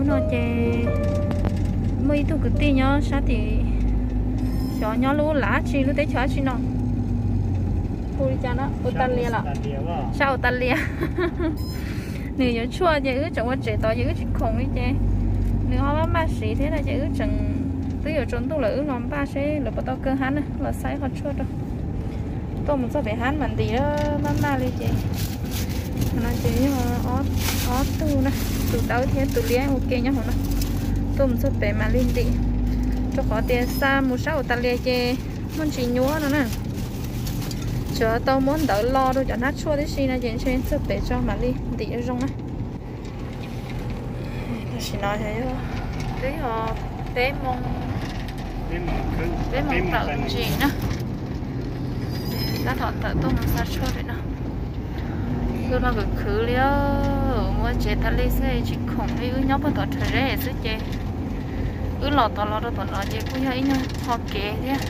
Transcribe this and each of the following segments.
No ces muaj ib tug kwv tij nyob sab tim, xyov nyob lub lab tsi, lub teb chaws dab tsi no, hu li cas na, Australia los? Sab Australia. Nws yuav tshuaj ces wb tseem ua tsev tod ces wb tsis khoom li ces nws ho maj maj siv thiab no ces wb tseem, twb yuav tsaus ntuj lawm wb los npaj seb lawv puas tau kaw hab na, los xa ib qho tshuaj rau. Tuaj mus txog pem hab mas ntim maj maj li ces, no ces yog ob tug na, tus dawb thiab tus liab ua ke nyob hauv no. Tuaj mus txog pem mam li ntim, rau qhov tias xa mus sab Australia ces muaj ntsis nyuaj no na. Tsuas tau muab ntawv lo rau cov hnab tshuaj tib si no ces ntshe txog pem tso mam li ntim zoo zoo na. Tam sim no twb yog peb moo, peb moos tawm ntsis na. Tab tom tawm tuaj mus xa tshuaj pem no. Wb no khwv khwv li, mus ua tsev tas li xwb tsis khoom li, wb nyob puag tom rhawv zeb xwb ces wb los tod los rau tom no ces kuj yog ib nyuag qho kev thiab.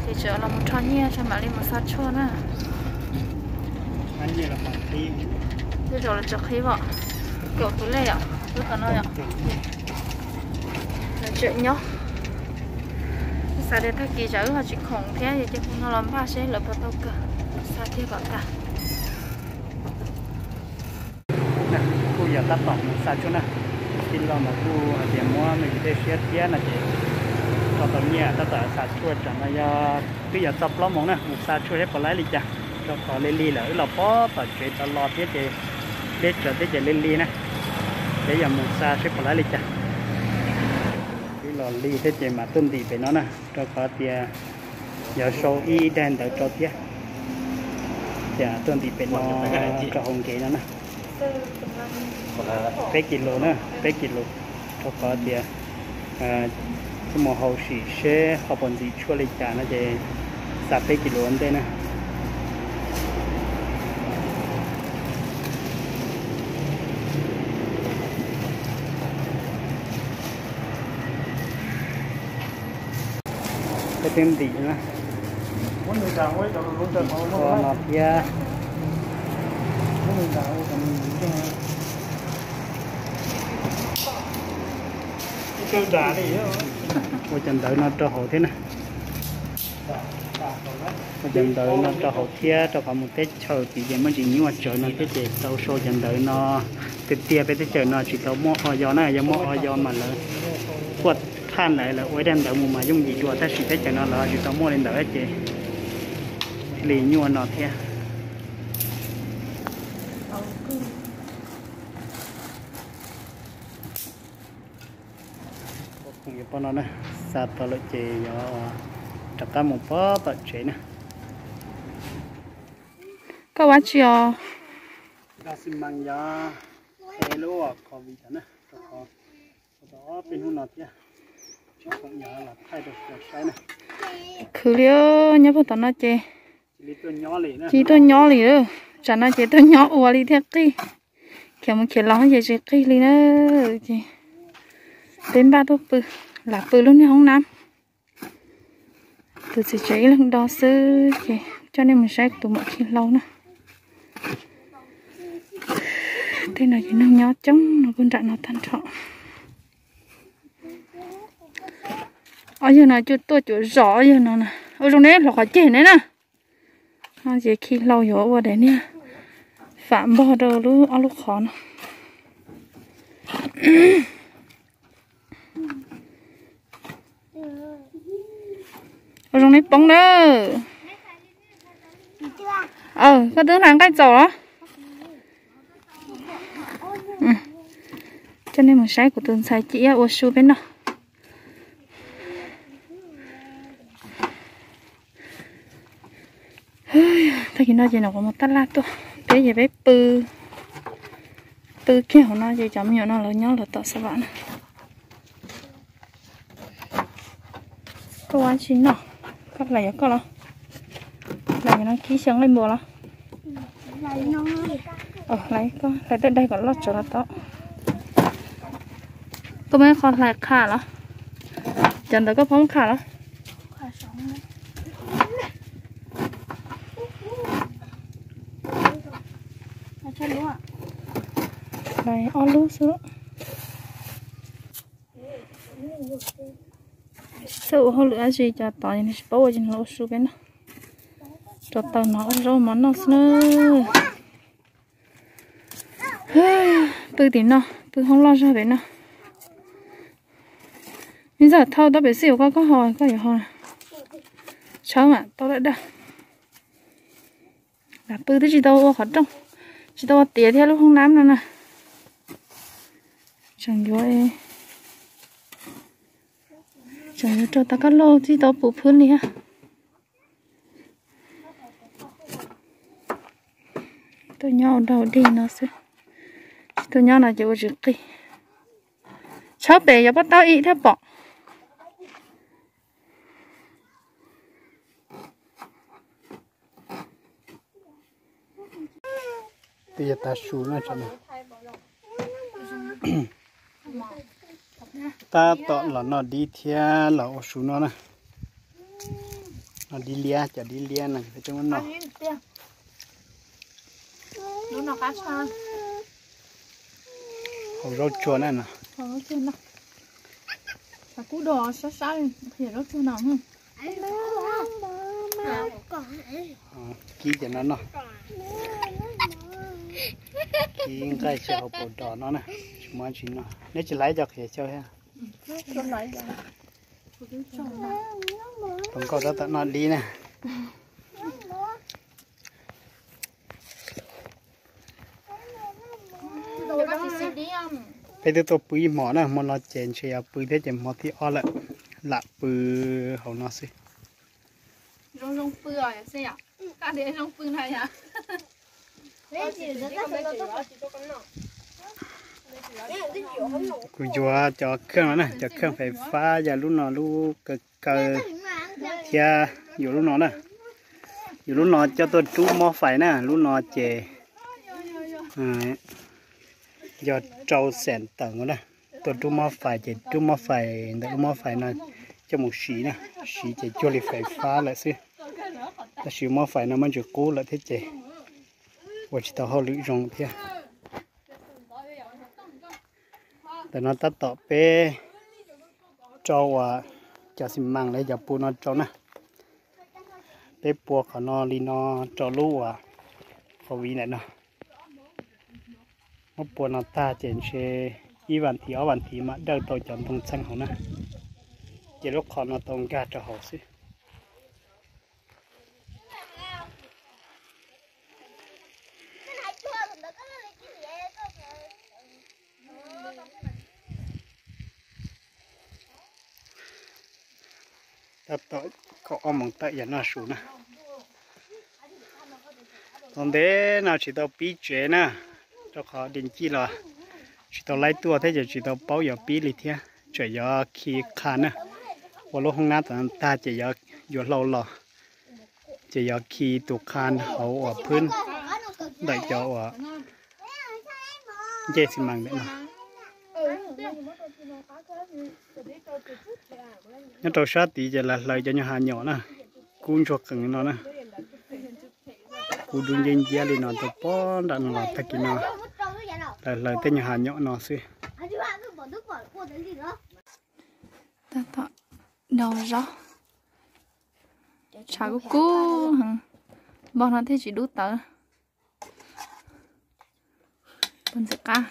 Ces tseem los mus rho nyiaj tso mam li mus xa tshuaj na. Twb zaum los tsis qhib os, kaum tus lej os, wb tom no os. Lawv tseem nyob. Xav tias tag kis tsam wb ho tsis khoom thiab ces kuv no los npaj seb lawv puas tau kawg, xa kiag kom tag. Kuj yog tab tom mus xa tshuaj na, tij laug mas kuj hais tias muab me ntsis tej siab thiab no ces tau tau nyiaj tab tom xa tshuaj tsam no yog twb yog txog plaub moos na mus xa tshuaj seb puas laib li cas, rau qhov lig lig lawm wb los puag tom tsev tod los thiab ces deb tsawv thiab ces lig lig na, ces yog mus xa seb puas laib li cas. Twb los lig thiab ces mam tuaj ntim pem no na, rau qhov tias yuav sau ib daim ntawv rau thiab. Ces tuaj ntim pem no rau hauv nkev no na. Peb kis lus na, peb kis lus, rau qhov tias tuaj mus hauj sim seb ho puas ntxim tshuaj li cas no ces xa peb kis lus ua ntej na. Peb twb ntim na. Ntim kho no thiab. Ua cov ntawv no rau hauv thiab na. Ua cov ntawv no rau hauv thiab rau qhov mus teb chaws tid ces muaj ntsis nyuaj tsawv no thiab ces tau sau cov ntawv no. Tiag tiag peb teb chaws no tsis tau muaj o yo na, yog muaj o yo mas lawv kuaj thaj ntawd lawv ua ib daim ntawv mus mas yooj yim dua, tab sis teb chaws no lawv tsis tau muaj li ntawd ces li nyuaj no thiab. Poj no na, xa tau lawm ces yuav rov qab mus pog tom tsev na. Koj ua tsi os? Lub covid na, peb hnub no thiab, tsis khoom los thaij rau sawv daws saib na. Khwv li, nyob puag tom no ces cia li tuaj nyob li, tsam no ces tuaj nyob ua li thiaj qig. Khiav mus khiav los ces tsis qig li na. Ces peb npaj tuaj pw, lam pw lub niag hoob nab. Tus txiv tsev ib leeg do xwb ces coj nej mus saib tus muam khi hlau na. Tej no ces neeg nyob coob no kuj nram no tag nrho. Ob yawg no cuaj tuaj cuaj zos ob yawg no na. Ua zoo neb hloov qhov ceg neb na. No ces khi hlau yuav ua daim niag fam npog rau lub ob lub qhov no. Ua zoo neb poob na. Koj twb hlais nqaij txaus los? Coj nej mus saib kuv tus ntxhais cia iab ua su peb noj. Tag kis no ces nyuam qhuav mus tab laj tuaj, peb ces peb pw, pw kiag hauv no ces cov me nyuam no lawv nyob lawv tom xav vam na. Koj ua tsi noj? Koj hlais yuav koj los? Hlais yuav no kib xyaw nqaij npua los? Hlais koj hlais tej daig kom loj tsuav los tau. Koj muaj ib qho hlais qha los? Cov ntawd koj phob qha los? Ua tshaj lub. Ob lub xwb. Txawj ua hauj lwm dab tsi cov tod tsis paub ua ces los ua su peb noj. Rau taws no ua zaub mov noj xwb na. Pw tim no, pw hoob loj zog pem no. Me ntxawm thau tau pem xij uas koj koj haus koj yuav haus. Tshawb mam tau dawb dawb. Lam pw twb tsis tau ua qhov rooj, tsis tau ua tiav thiab lub hoob nab no na. Tseem yuav, tseem yuav rau tas kab lauj tsis tau pum phwb li. Tuaj nyob ua dog dig no xwb, tsis tuaj nyob no ces ua tsis qig. Tshawb pem yuav pob taub ib thiab pom. Twb yog tav su no. Tab tom los noj dib thiab los ua su no na. Noj dib liab, cov dib liab no peb coob muab noj. Hau zaub tsuag na no. Kib cov no noj. Kib nqaij tsis hau paus dos no na. Tsis muaj tsis noj, neb tsis laiv cov qhiav xyaw thiab. Tus nkauj tab tom noj dib na. Peb twb tuaj pw ib hmos na, hmo no ces ntshe yuav pw thiab ces hmo thib ob lawm. Lam pw hauv no xwb. Kuv yuav cov kheej no na, cov kheej fais fab yog lub no lub kaw kaw thiab yuav lub no na. Yuav lub no coj tuaj rub mob fais na, lub no ces yog rau xees tawm na. Tuaj rub mob fais ces rub mob fais ntawm lub mob fais no coj mus siv na, siv ces cuag li fais fab lawm xwb. Tab sis mob fais no muaj ntsis qub lawm thiab ces ua tsis tau hauj lwm zoo thiab. Ntawm no tab tom peb rau uas cov xi mas los cov pus no rau na. Peb pua qhov no li no rau lub uas hauv viv ntawm no. Muab pua no tag ces ntshe ib vas thiv ob vas thiv mam dawj tau cov ntoo txheej hauv na. Ces lub qhov no tau nkag rau hauv xwb. Tab tom kaum ob moos tawm yog noj su na. Tau ntev no tsis tau pib tsev na, rau qhov di ncij los tsis tau laib tuaj thiab ces tsis tau paub yuav pib li thiab. Tseem yuav khi qha na, ua lub hoob nab tom tag ces yuav hlau los, ces yuav khi tus qha hauv uas phwb ntawm cov uas ncej xi mas ntawm no. Nyob rau sab tid ces lawv hlawv cov nyuag has nyom na, kub ntsuag qees no na. Kub dub nciab nciab li no rau pob nram no los tag kis no lawv hlawv tej nyuag has nyom no xwb. Tab tom daus zaub, tshav kub kub heev, npog no thiaj tsis dub tawv. Ntxim qab,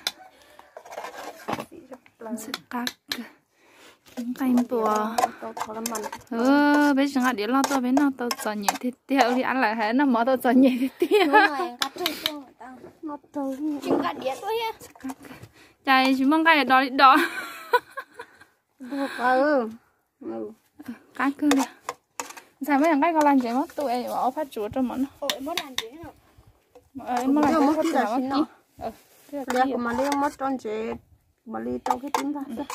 ntxim qab kawg. Nqaij npua. Peb tsis nqa diav loj tuaj peb noj tau txom nyem tiag tiag, ua li ab lawm hais noj mov tau txom nyem tiag tiag. Cas tsis muaj nqaij do li do. Qab kawg li. Ntxhais muab yog nqaij ko la ntsev muab tu es ob phab tsuav rau mov noj. Muab la ntsev, kuv mam li muab rau ntsev, kuv mam li rau kiag tib npag xwb.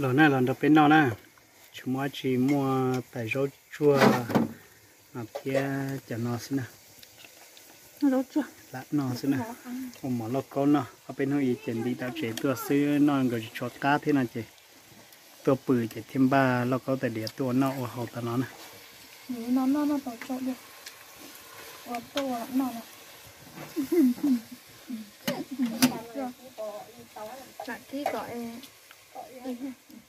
Los na, los nrog peb noj na. Tsis muaj dab tsi, muaj tais zaub tsuag no thiab cov no xwb na. Lam noj xwb na. Ua mov lauj kaub noj, ob peb hnub ib ces ntim tom tsev tuaj xwb, noj nkawd tsis tshua qab thiab no ces tuaj pw ces thiaj npaj lauj kaub tais diav tuaj ua noj ua haus tas no na. Tuaj noj no. Lam kib kom es